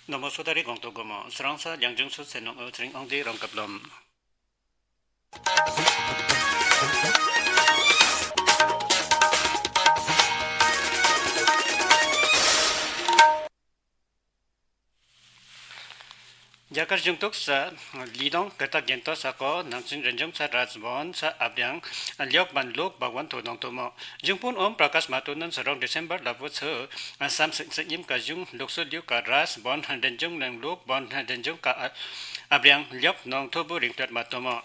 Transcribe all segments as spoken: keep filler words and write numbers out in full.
ནོ་མོ་སོ་ད་རི་གོང་དུ་གོ་མོ་སི་རང་ས་ལིང་ཇུང་སུ་ཚེ་ནོ་ཨོ་ཚེ་རིང་ཨང་དེ་རང་ཀབ་ལོམ། རྒྱ་གར་གཞུང་ཐོག་ས་ལི་དོང་ཀར་ཐག་གེན་ཐོ་ས་ཀོ་ནང་ཆིན་རེན་ཇུང་ས་རཱས་བོན་ས་ཨབ་རིང་ལིའོག་བན་ལོག་བག་ཝན་ཐོ་ནང་ཐོ་མོ། གཞུང་དཔོན་ཨོམ་པྲ་ཀཱས་མ་ཐོ་ནན་སི་རོང་ཌི་སེམ་བར་ལ་བོ་ཚུ་སམ་སི་སི་ཉིམ་ཀ་གཞུང་ལུགས་སྲོལ་ལིའུ་ཀ་རཱས་བོན་རེན་ཇུང་ནང་ལོག་བོན་རེན་ཇུང་ཀ་ཨབ་རིང་ལིའོག་ནང་ཐོ་བོ་རིང་ཏོད་མ་ཐོ་མོ།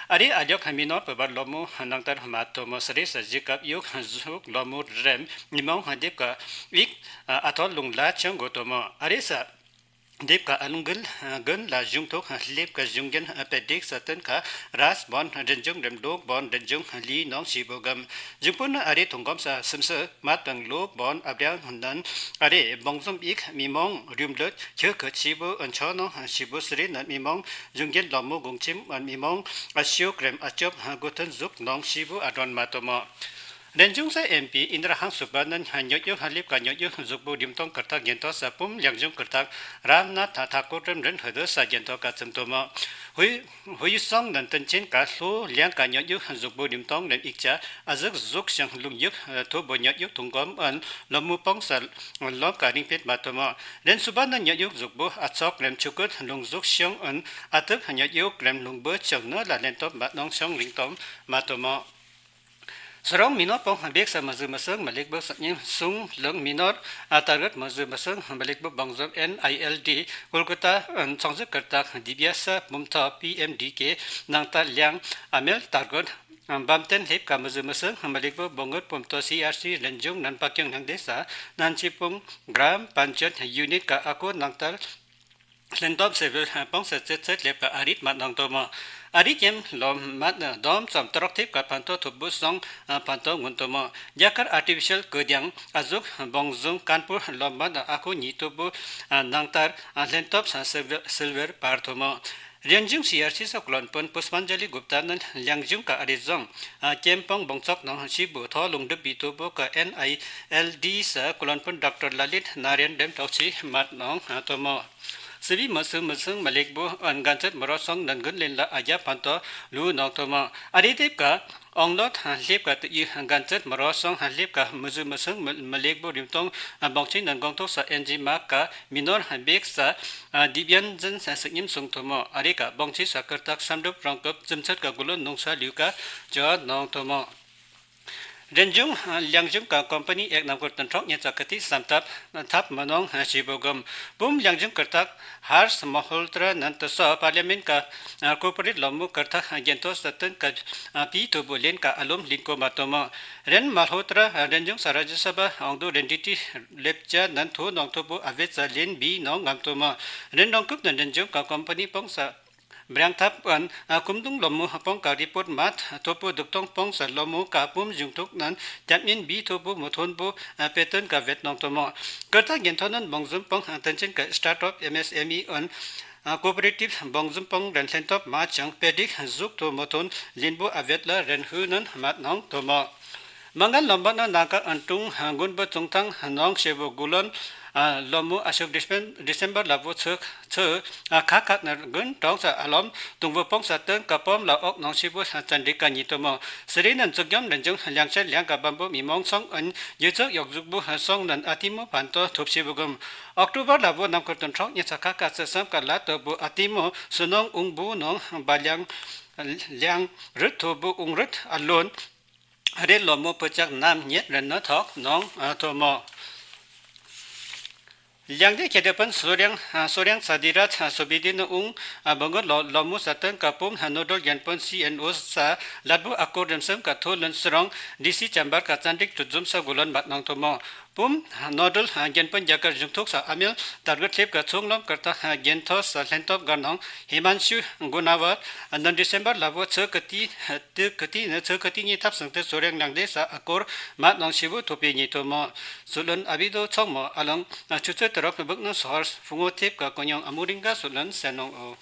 ཨ་རི་ཨ་ལིའོག་མི་ནོར་བུ་བར་ལོ་མོ་ནང་ཏར་མ་ཐོ་མོ་སི་རི་ས་ཞི་ཀབ་ཡུག་ཟུག་ལོ་མོ་རེམ་མི་མོང་དེབ་ཀ་ཡིག་ཨ་ཐོ་ལུང་ལ་ཆང་གོ་ཐོ་མོ། ཨ་རི་ས་དེབ་ཀ་ཨན་གུལ་གུན་ལ་གཞུང་ཐོག་ལེབ་ཀ་གཞུང་རྒྱན་པེ་དིག་ས་ཏན་ཀ་རཱས་བོན་རེན་ཇུང་རེམ་ལོག་བོན་རེན་ཇུང་ལི་ནོང་ཤི་བོ་གམ། གཞུང་དཔོན་ཨ་རི་ཐུང་གོམ་ས་སིམ་སི་མ་ཏང་ལོག་བོན་ཨབ་རིང་ནན་ཨ་རི་བོང་ཟོམ་ཡིག་མི་མོང་རུམ་ལོད་ཁྱོ་ཁ་ཆི་བོ་ཨན་ཆོ་ནོང་ཤི་བོ་སི་རི་ནན་མི་མོང་གཞུང་རྒྱན་ལོ་མོ་གུང་ཆིམ་ཨན་མི་མོང་ཨ་ཤོག་རེམ་ཨ་ཅོབ་གོ་ཐོན་ཟུག་ནོང་ཤི་བོ་ཨ་དྲོན་མ་ཐོ་མོ། རེན་ཇུང་ས་ཨེམ་པི་ཨིན་དྲ་ཧང་སུ་བ་ནན་ཉོ་ཡུག་ལེབ་ཀ་ཉོ་ཡུག་ཟུག་བུ་རིམ་ཐོང་ཀར་ཐག་གེན་ཐོ་ས་པུམ་ལིང་ཇུང་ཀར་ཐག་རམ་ན་ཐ་ཐ་ཀོ་ཏྲམ་རེན་ཧ་དོ་ས་གེན་ཐོ་ཀ་ཙམ་ཐོ་མོ། ཧུའི་ཧུའི་སོང་ནན་ཏན་ཆེན་ཀ་ལྷོ་ལིང་ཀ་ཉོ་ཡུག་ཟུག་བུ་རིམ་ཐོང་རེན་ཡིག་ཆ་ཨ་ཟུག་ཟུག་ཤང་ལུང་ཡུག་ཐོ་བོ་ཉོ་ཡུག་ཐུང་གོམ་ཨན་ལོ་མུ་པོང་ས་ལོང་ཀ་རིང་ཕེད་མ་ཐོ་མོ། རེན་སུ་བ་ནན་ཉོ་ཡུག་ཟུག་བུ་ཨ་ཚོག་རེམ་ཆུ་ཀུད་ལུང་ཟུག་ཤང་ཨན་ཨ་ཐུབ་ཉོ་ཡུག་རེམ་ལུང་བུ་ཆང་ནོ་ལ་ལེན་ཐོབ་མ་ནོང་ཤང་རིང་ཐོམ་མ་ཐོ་མོ། སི་རོང་མི་ནོར་བོན་བེག་ས་མ་ཟུ་མ་སང་མ་ལེག་བུ་ས་ཉིན་སུང་ལང་མི་ནོར་ཨ་ཏར་གད་མ་ཟུ་མ་སང་མ་ལེག་བུ་བང་ཟོམ་ཨེན་ཨའི་ཨེལ་ཌི་ཀོལ་ཀ་ཏ་ཚོང་ཟི་ཀར་ཏག་དི་བི་ཡ་ས་བུམ་ཐོ་པི་ཨེམ་ཌི་ཀེ་ནང་ཏར་ལིང་ཨ་མེལ་ཏར་གད་བམ་ཏན་ལེབ་ཀ་མ་ཟུ་མ་སང་མ་ལེག་བུ་བོང་གད་བུམ་ཐོ་སི་ཨར་སི་རེན་ཇུང་ནན་པ་ཀྱང་ནང་དེ་ས་ནན་ཅི་པུང་གྲམ་པན་ཅད་ཡུ་ནིཊ་ཀ་ཨ་ཀོ་ནང་ཏར་ལེན་ཐོབ་སེ་བེ་པོང་སེ་ཚེ་ཚེ་ལེབ་ཀ་ཨ་རིད་མ་ནང་ཐོ་མོ། ཨ་རིད་ཀེམ་ལོ་མ་དོམ་ཙམ་ཏྲོག་ཐེབ་ཀ་ཕན་ཐོ་ཐུབ་བུ་སོང་ཕན་ཐོ་ངུན་ཐོ་མོ། རྒྱ་གར་ཨར་ཊི་ཕི་ཤལ་ཀོ་དིང་ཨ་ཟུག་བོང་ཟུང་ཀན་པུར་ལོ་མ་ཨ་ཁུ་ཉི་ཐུབ་བུ་ནང་ཏར་ལེན་ཐོབ་སང་སིལ་ཝར་པར་ཐོ་མོ། རེན་ཇུང་སི་ཨར་སི་ས་ཀུ་ལོན་པོན་པུས་པན་ཇ་ལི་གུབ་ཏ་ནན་ལིང་ཇུང་ཀ་ཨ་རི་ཟོང་ཀེམ་པོང་བོང་ཙོག་ནང་ཤི་བུ་ཐོ་ལུང་འགྲུབ་བི་ཐུབ་བུ་ཀ་ཨེན་ཨའི་ཨེལ་ཌི་ས་ཀུ་ལོན་པོན་ཌོག་ཊར་ལ་ལིད་ན་རེན་རེམ་ཐོག་ཆི་མ་ནང་ཐོ་མོ། སི་བི་མ་སུ་མ་སུང་མ་ལེག་བུ་ཨན་གན་ཚད་མ་རོ་སོང་ནན་གུན་ལེན་ལ་ཨ་རྒྱ་ཕན་ཐོ་ལུ་ནོག་ཐོ་མོ། ཨ་རི་དེབ་ཀ་ཨོང་ལོ་ཐང་ལེབ་ཀ་ཏུ་ཡུ་གན་ཚད་མ་རོ་སོང་ལེབ་ཀ་མ་སུ་མ་སུང་མ་ལེག་བུ་རིམ་ཐོང་བོང་ཆི་ནན་གོང་ཐོག་ས་ཨེན་ཇི་མ་ཀ་མི་ནོར་བེག་ས་དི་བྱན་ཛན་ས་སི་ཉིམ་སུང་ཐོ་མོ། ཨ་རི་ཀ་བོང་ཆི་ས་ཀར་ཏག་སམ་འགྲུབ་རོང་སྐབས་ཙིམ་ཚད་ཀ་གུ་ལོན་ནུང་ས་ལུ་ཀ་ཇོ་ནོག་ཐོ་མོ། རེན་ཇུང་ལིང་ཇུང་ཀ་ཀོམ་པ་ནི་ཨེག་ནམ་ཀུར་ཏུན་ཁྲོག་ཉེ་ཚ་ཀ་ཏི་སམ་ཐབ་ཐབ་མ་ནོང་ཞི་བོ་གམ། བུམ་ལིང་ཇུང་ཀར་ཐག་ཧར་སི་མ་ཧོལ་ཏྲ་ནན་ཏུ་སོ་པར་ལི་མེན་ཀ་ཀོ་པ་རེ་ཊི་ལོ་མུ་ཀར་ཐག་གེན་ཐོ་ས་ཏུན་ཀ་པི་ཐུ་བུ་ལེན་ཀ་ཨ་ལོམ་ལིན་ཀོ་མ་ཐོ་མོ། རེན་མ་ཧོལ་ཏྲ་རེན་ཇུང་ས་ར་ཇ་ས་བ་ཨང་དུ་རེན་ཌི་ཊི་ལེབ་ཅ་ནན་ཐོ་ནོང་ཐོ་བུ་ཨ་བེ་ཙ་ལེན་བི་ནོང་ངམ་ཐོ་མོ། རེན་རོང་ཀུབ་ནན་རེན་ཇུང་ཀ་ཀོམ་པ་ནི་པོང་ས་བྲང་ཐབ་ཨན་ཀུམ་དུང་ལོ་མུ་པོང་ཀ་རི་པོར་མ་ཐོ་པོ་དུག་ཐོང་པོང་ས་ལོ་མུ་ཀ་པུམ་ཇུང་ཐུག་ནན་ཏེམ་ཉིན་བི་ཐོ་བུ་མུ་ཐོན་བུ་པེ་ཏོན་ཀ་བེད་ནོང་ཐོ་མོ། ཀར་ཐག་གེན་ཐོ་ནན་བོང་ཟུམ་པོང་ཏན་ཅན་ཀ་སི་ཊར་ཊོབ་ཨེམ་ཨེས་ཨེམ་ཨི་ཨན་ཀོ་པ་རེ་ཊིབ་བོང་ཟུམ་པོང་རེན་ལྷན་ཐོབ་མ་ཅང་པེ་ཌིག་ཟུག་ཐོ་མུ་ཐོན་ལིན་བུ་ཨ་བེད་ལ་རེན་ཧུ་ནན་མ་ནོང་ཐོ་མོ། མང་ངན་ལོམ་བ་ནང་ནང་ཀ་ཨན་ཀྲུང་གུན་བུ་ཙུང་ཐང་ནོང་ཤེ་བུ་གུ་ལོན་ལོ་མུ་ཨ་ཤོག་ཌི་སེམ་ཌི་སེམ་བར་ལ་བུ་ཚུག་ཚུ་ཁ་ཁ་ནར་གུན་གྲོང་ས་ཨ་ལོམ་ཏུང་བུ་པོང་ས་ཏན་ཀ་པོམ་ལ་ཨོག་ནོང་ཤེ་བུ་ཙན་དྲི་ཀ་ཉི་ཐོ་མོ། སི་རི་ནན་ཙུག་གྱོམ་རེན་ཇུང་ལིང་ཤར་ལིང་ཀ་བམ་བུ་མི་མོང་སོང་ཨན་ཡུ་ཙོག་ཡོག་ཟུག་བུ་སོང་ནན་ཨ་ཏི་མུ་ཕན་ཐོ་ཐོབ་ཤེ་བུ་གུམ། ཨོག་ཊོ་བར་ལ་བུ་ནམ་ཁུར་ཏུན་ཁྲོག་ཉེ་ཚ་ཁ་ཁ་ཚ་སམ་ཀ་ལ་ཐོབ་བུ་ཨ་ཏི་མུ་སུ་ནོང་ཨུང་བུ་ནོང་བ་ལིང་ལིང་རུད་ཐོབ་བུ་ཨུང་རུད་ཨ་ལོན། རེ་ལོ་མོ་པུ་ཅག་ནམ་ཉེ་རེ་ནོ་ཐོག་ནོང་ཐོ་མོ། ལིང་དེ་ཁེ་དེ་པན་སོ་རེང་སོ་རེང་ས་དི་ར་སོ་བི་དི་ནོ་ཨུང་བང་གུ་ལོ་ལོ་མོ་ས་ཏན་ཀ་པུམ་ནོ་ཌལ་གྱན་པན་སི་ཨེན་ཨོ་ས་ལད་བུ་ཨ་ཀོར་རེམ་སམ་ཀ་ཐོ་ལོན་སི་རོང་ཌི་སི་ཅམ་བར་ཀ་ཙན་དྲིག་ཏུ་ཛུམ་ས་གུ་ལོན་མ་ནོང་ཐོ་མོ། བུམ་ནོ་ཌལ་གྱན་པན་རྒྱ་གར་གཞུང་ཐོག་ས་ཨ་མེལ་དར་གུ་ཐེབ་ཀ་ཚོང་ལོམ་ཀར་ཐག་གྱན་ཐོ་ས་ལྷན་ཐོབ་གར་ནང་ཧི་མན་ཤུ་གུ་ན་བར་ནན་ཌི་སེམ་བར་ལ་བུ་ཚུ་ཀ་ཏི་ཏི་ཀ་ཏི་ནི་ཚུ་ཀ་ཏི་ཉི་ཐབ་སང་ཏེ་སོ་རེང་ལང་དེ་ས་ཨ་ཀོར་མ་ནང་ཤི་བུ་ཐོ་པེ་ཉི་ཐོ་མོ། སུ་ལོན་ཨ་བི་དོ་ཚོང་མོ་ཨ་ལང་ཆུ་ཚོད་ཏི་རོག་བུག་ནང་སོར་ཕུང་བོ་ཐེབ་ཀ་ཀོ་ཉོང་ཨ་མུ་རིང་ག་སུ་ལོན་སེ་ནོང་ཨོ།